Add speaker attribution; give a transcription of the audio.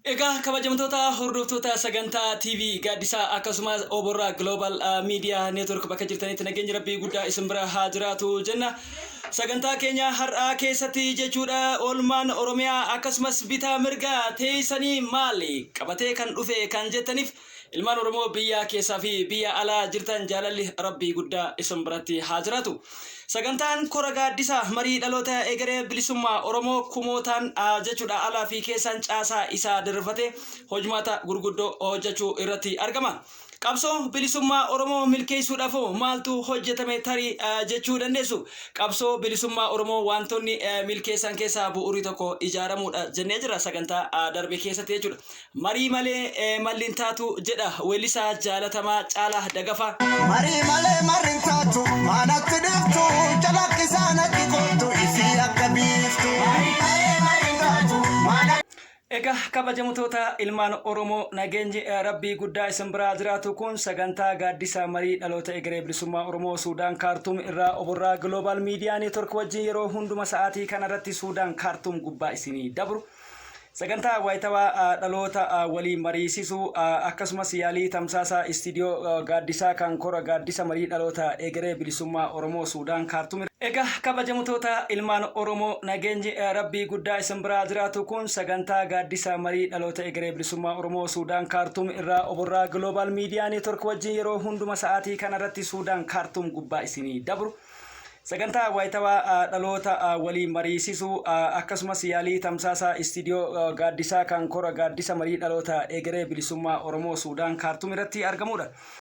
Speaker 1: Egaa kabajamtoota hordoftoota sagantaa TV Gaaddisaa akkasumas Oborraa Global Media Network, bakka jirtanitti nageenyi Rabbii guddaa isin bira haa jiraatu jenna. Sagantaa keenya har'aa keessatti jechuudha, oolmaan Oromiyaa akkasumas bitaa mirga teessanii maali qabatee kan dhufe kan jettaniif, ilmaan Oromoo biyya keessaa fi biyya alaa jirtan, jaalalli Rabbii guddaa isin biratti haa jiraatu. Sagantaan kora Gaaddisaa marii dhaloota egeree bilisummaa Oromoo kumootaan jechuudha alaa fi keessaan caasaa isaa diriirfatee hojmaata gurguddoo hojjechuu irratti argama. Qabsoo bilisummaa Oromoo milkeessuudhaaf maaltu hojjetame tarii jechuu dandeessu. Qabsoo bilisummaa Oromoo wantoonni milkeessan keessaa bu'uurri tokko ijaaramuudha jennee jira sagantaa darbe keessatti jechuudha. Marii malee malli hin taatu jedha weellisaa jaalatamaa Caalaa Dagafaa.
Speaker 2: Marii malee marri hin taatu, maanatti dhiftu, calaqqisaa natti kottu, ifii akka biiftu. Marii malee marri hin taatu, maanatti.
Speaker 1: Egaa kabajamtoota ilmaan Oromoo, nageenyi Rabbii guddaa isin biraa jiraatu. Kun sagantaa Gaaddisa marii dhaloota egeree bilisummaa Oromoo Suudaan Kaartuum irraa Oborraa Global Media Network wajjin yeroo hunduma sa'aatii kanarratti Suudaan Kaartuum gubbaa isinii dabru. Sagantaa waayitawaa dhaloota waliin mariisisuu akkasumas yaalii tamsaasa istiidiyoo Gaaddisaa kan kora Gaaddisa marii dhaloota egeree bilisummaa Oromoo Suudaan Kaartuum. Egaa kabajamtoota ilmaan Oromoo, nageenyi Rabbii guddaa isin biraa jiraatu. Kun sagantaa Gaaddisa marii dhaloota egeree bilisummaa Oromoo Suudaan Kaartuum irraa Oborraa Global Media Network wajjin yeroo hunduma sa'aatii kanarratti Suudaan Kaartuum gubbaa isinii dabru. Sagantaa waayitawaa dhaloota waliin mariisisuu akkasumas yaalii tamsaasa istiidiyoo Gaaddisaa kan kora Gaaddisa marii dhaloota egeree bilisummaa Oromoo Suudaan Kaartuum irratti argamudha.